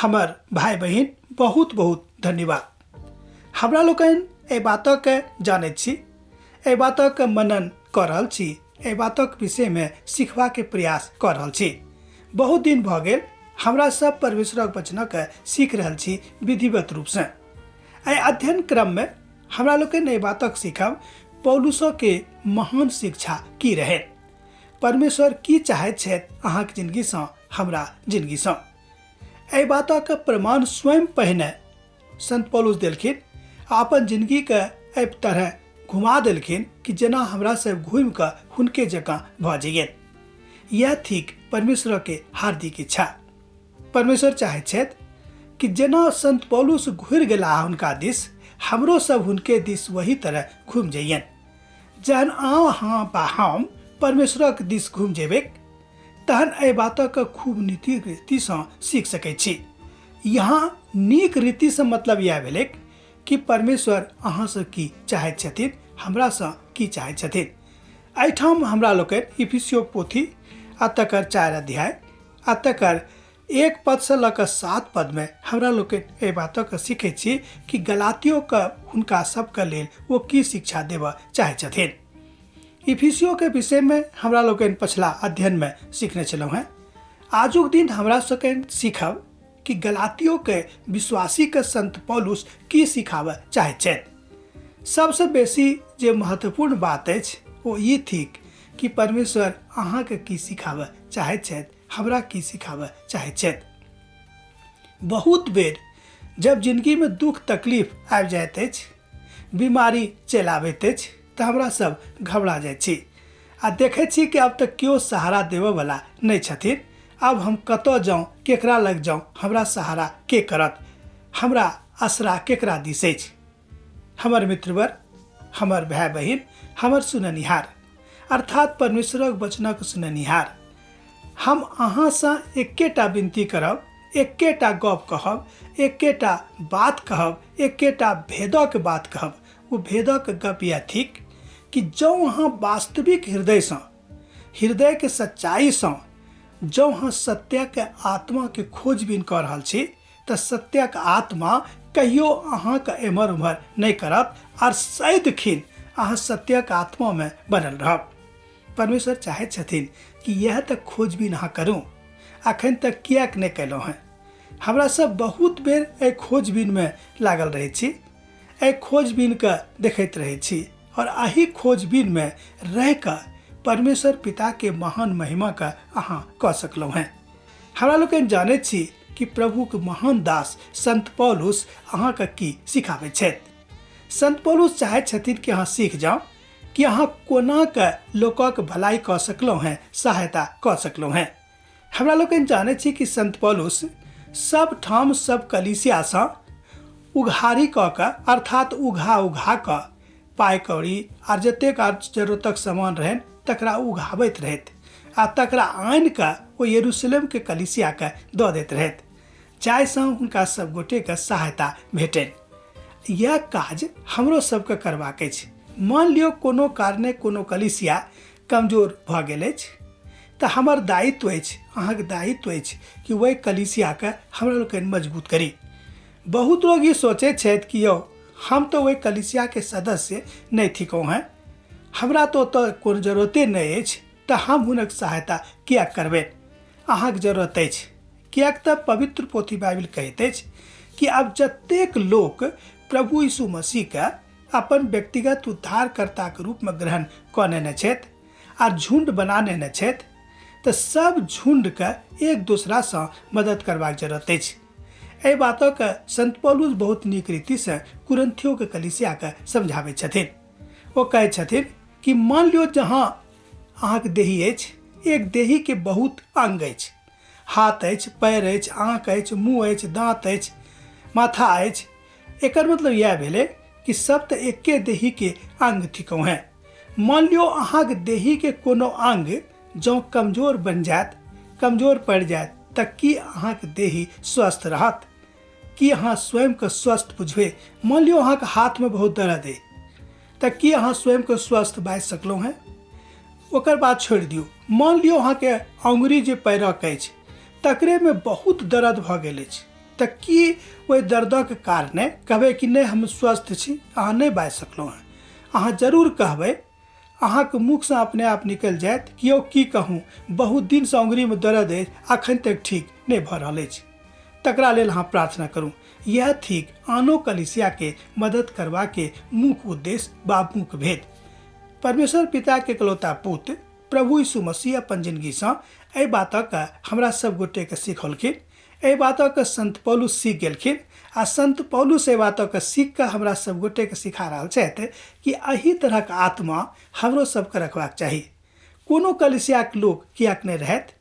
हमर भाय बहिन, बहुत बहुत धन्यवाद। हमरा लोकनि एहि बातके जानैत छी, एहि बातक मनन कऽ रहल छी, एहि बातक विषयमे सिखबाके प्रयास कऽ रहल छी। बहुत दिन भऽ गेल हमरा सब परमेश्वरक वचनक सीख रहल छी विधिवत रूपसँ। एहि अध्ययन क्रममे हमरा लोकनि एहि बातक सीखब पौलुसके महान शिक्षा की रहै, परमेश्वर की चाहैत छथि अहाँके जिंदगीसँ, हमरा जिंदगीसँ। एहि बातक प्रमाण स्वयं पहिने संत पौलुस देलखिन आ अपन जिंदगीके एहि तरह घुमा देलखिन कि जेना हमरा सब घूमि कऽ हुनके जकाँ भऽ जइयन। यह थिक परमेश्वरके हार्दिक इच्छा। परमेश्वर चाहैत छथि कि जेना संत पौलुस घुरि गेलाह हुनका दिस, हमरो सब हुनके दिस वही तरह घुमि जइयन। जहन अहाँ बा हम परमेश्वरक दिस घुमि जेबै तहन एहि बातक खूब नीति रीतिसँ सीख सकै छी। यहाँ नीक रीतिसँ मतलब इएह भेलै कि परमेश्वर अहाँसँ की चाहैत छथिन, हमरासँ की चाहैत छथिन। एहिठाम हमरा लोकनि इफिसियो पोथी आ तकर 4 अध्याय आ तकर 1 पदसँ लऽ कऽ 7 पदमे हमरा लोकनि एहि बातक सीखै छी कि गलातियोके हुनका सबके लेल ओ की शिक्षा देबऽ चाहै छथिन। इफिसियोके विषयमे हमरा लोकनि पछिला अध्ययनमे सीखने छलहुँ हेँ। आजुक दिन हमरा सबके सीखब कि गलातियोके विश्वासीके संत पौलुस की सिखाबऽ चाहैत छथि। सबसँ बेसी जे महत्वपूर्ण बात अछि ओ ई थिक कि परमेश्वर अहाँके की सिखाबऽ चाहैत छथि, हमरा की सिखाबऽ चाहैत छथि। बहुत बेर जब जिंदगीमे दुख तकलीफ आबि जाइत अछि, बीमारी चलि आबैत अछि, तऽ हमरा सब घबरा जाइ छी आ देखै छी कि आब तऽ केओ सहारा देबऽवला नहि छथिन, आब हम कतऽ जाउँ, केकरा लग जाउँ, हमरा सहारा के करत, हमरा आसरा केकरा दिस अछि। हमर मित्रवर, हमर भाय बहिन, हमर सुननिहार, अर्थात परमेश्वरक वचनक सुननिहार, हम अहाँसँ एकेटा विनती करब, एकेटा गप कहब, एकेटा बात कहब, एकेटा भेदक बात कहब। ओ भेदक गप यह थिक कि जँ अहाँ वास्तविक हृदयसँ, हृदयके सच्चाइसँ जँ अहाँ सत्यके आत्माके खोजबीन कऽ रहल छी तऽ सत्यक आत्मा कहियो अहाँके एम्हर उम्हर नहि करत आर सदिखिन अहाँ सत्यक आत्मामे बनल रहब। परमेश्वर चाहैत छथिन कि यह तऽ खोजबीन अहाँ करू, अखन तक किएक नहि कयलहुँ हेँ। हमरा सब बहुत बेर एहि खोजबीनमे लागल रहै छी, एहि खोजबीनके देखैत रहै छी और एहि खोजबीनमे रहिकऽ परमेश्वर पिताके महान महिमाके अहाँ कऽ सकलहुँ हेँ। हमरा लोकनि जानैत छी कि प्रभुके महान दास संत पौलुस अहाँके की सिखाबै छथि। संत पौलुस चाहैत छथिन कि अहाँ सीख जाउ कि अहाँ कोना के लोकक भलाई कऽ सकलहुँ हेँ, सहायता कऽ सकलहुँ हेँ। हमरा लोकनि जानैत छी कि संत पौलुस सब ठाम सब कलीसियासँ उघारी कऽ कऽ, अर्थात उघा उघा कऽ पाइ कौड़ी आर जतेक आर जरूरतक सामान रहनि तकरा उघाबैत रहथि आ तकरा आनि कऽ ओ यरूशलेमके कलीसियाके दऽ दैत रहथि, जाहिसँ हुनका सब गोटेके सहायता भेटनि। यह काज हमरो सबके करबाक अछि। मान लियौ कोनो कारणे कोनो कलीसिया कमजोर भऽ गेल अछि तऽ हमर दायित्व अछि, अहाँके दायित्व अछि कि ओहि कलीसियाके हमरा लोकनि मजबूत करी। बहुत लोग ई सोचै छथि कि यौ हम तऽ ओहि कलीसियाके सदस्य नहि थिकहुँ हेँ, हमरा तऽ ओतऽ कोनो जरूरते नहि अछि, तऽ हम हुनक सहायता किएक करबनि। अहाँके जरूरत अछि, किएक तऽ पवित्र पोथी बाइबिल कहैत अछि कि आब जतेक लोक प्रभु यीशु मसीहके अपन व्यक्तिगत उद्धारकर्ताके रूपमे ग्रहण कऽ नेने छथि आ झुण्ड बना नेने छथि, तऽ सब झुण्डके एक दोसरासँ मदद करबाक जरूरत अछि। एहि बातके संत पौलुस बहुत नीक रीतिसँ कुरिन्थियोके कलीसियाके समझाबै छथिन। ओ कहै छथिन कि मान लियौ जहाँ अहाँके देही अछि, एक देहीके बहुत अंग अछि, हाथ अछि, पैर अछि, आँख अछि, मुँह अछि, दाँत अछि, माथा अछि। एकर मतलब इएह भेलै कि सब तऽ एके देहीके अंग थिकहुँ हेँ। मान लियौ अहाँके देहीके कोनो अंग जँ कमजोर बनि जायत, कमजोर पड़ि जायत, तऽ की अहाँके देही स्वस्थ रहत? की अहाँ स्वयंके स्वस्थ बुझबै? मान लियौ अहाँके हाथमे बहुत दर्द अइ, तऽ की अहाँ स्वयंके स्वस्थ बाजि सकलहुँ हेँ? ओकर बात छोड़ि दियौ, मान लियौ अहाँके अङ्गुरी जे पैरक अछि तकरेमे बहुत दर्द भऽ गेल अछि, तऽ की ओहि दर्दक कारणे कहबै कि नहि हम स्वस्थ छी? अहाँ नहि बाजि सकलहुँ हेँ। अहाँ जरूर कहबै, अहाँके मुखसँ अपने आप निकलि जायत कि यौ की कहूँ, बहुत दिनसँ अङ्गुरीमे दर्द अछि, अखन तक ठीक नहि भऽ रहल अछि, तकरा लेल अहाँ प्रार्थना करू। इएह थिक आनो कलिसियाके मदद करबाके मुख्य उद्देश्य बा मुख्य भेद। परमेश्वर पिताके इकलौता पुत्र प्रभु यीशु मसीह अपन जिनगीसँ एहि बातक हमरा सब गोटेके सिखौलखिन। एहि बातक संत पौलुस सीख गेलखिन आ संत पौलुस एहि बातक सीख कऽ हमरा सब गोटेके सिखा रहल छथि कि एहि तरहक आत्मा हमरो सबके रखबाक चाही। कोनो कलिसियाके लोक किएक नहि रहथि,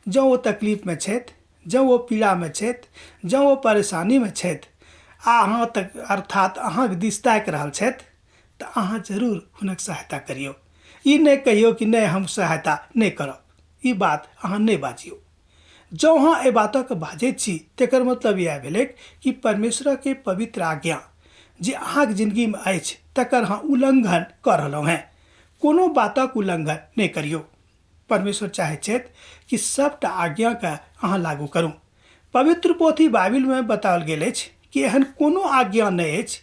जँ ओ तकलीफमे छथि, जँ ओ पीड़ामे छथि, जँ ओ परेशानीमे छथि आ अहाँ तक अर्थात अहाँके दिस ताकि रहल छथि, तऽ अहाँ जरूर हुनक सहायता करियौ। ई नहि कहियौ कि नहि हम सहायता नहि करब, ई बात अहाँ नहि बाजियौ। जँ अहाँ एहि बातक बाजैत छी तकर मतलब इएह भेलैक कि परमेश्वरके पवित्र आज्ञा जे अहाँके जिनगीमे अछि तकर अहाँ उल्लङ्घन कऽ रहलहुँ हेँ। कोनो बातक उल्लङ्घन नहि करियौ। परमेश्वर चाहैत छथि कि सभटा आज्ञाके अहाँ लागू करू। पवित्र पोथी बाइबिलमे बताओल गेल अछि कि एहन कोनो आज्ञा नहि अछि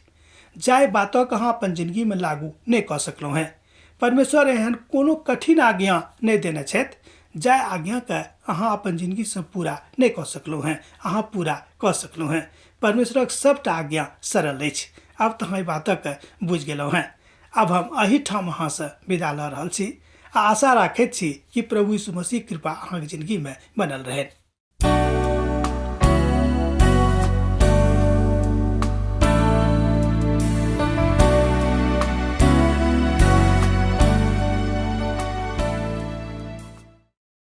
जाहि बातक अहाँ अपन जिनगीमे लागू नहि कऽ सकलहुँ हेँ। परमेश्वर एहन कोनो कठिन आज्ञा नहि देने छथि जाहि आज्ञाके अहाँ अपन जिनगीसँ पूरा नहि कऽ सकलहुँ हेँ, अहाँ पूरा कऽ सकलहुँ हेँ। परमेश्वरक सभटा आज्ञा सरल अछि। आब तऽ अहाँ एहि बातक बुझि गेलहुँ हेँ। आब हम एहिठाम अहाँसँ विदा लऽ रहल छी आ आशा राखैत छी कि प्रभु यीशु मसीह कृपा अहाँके जिनगीमे बनल रहै।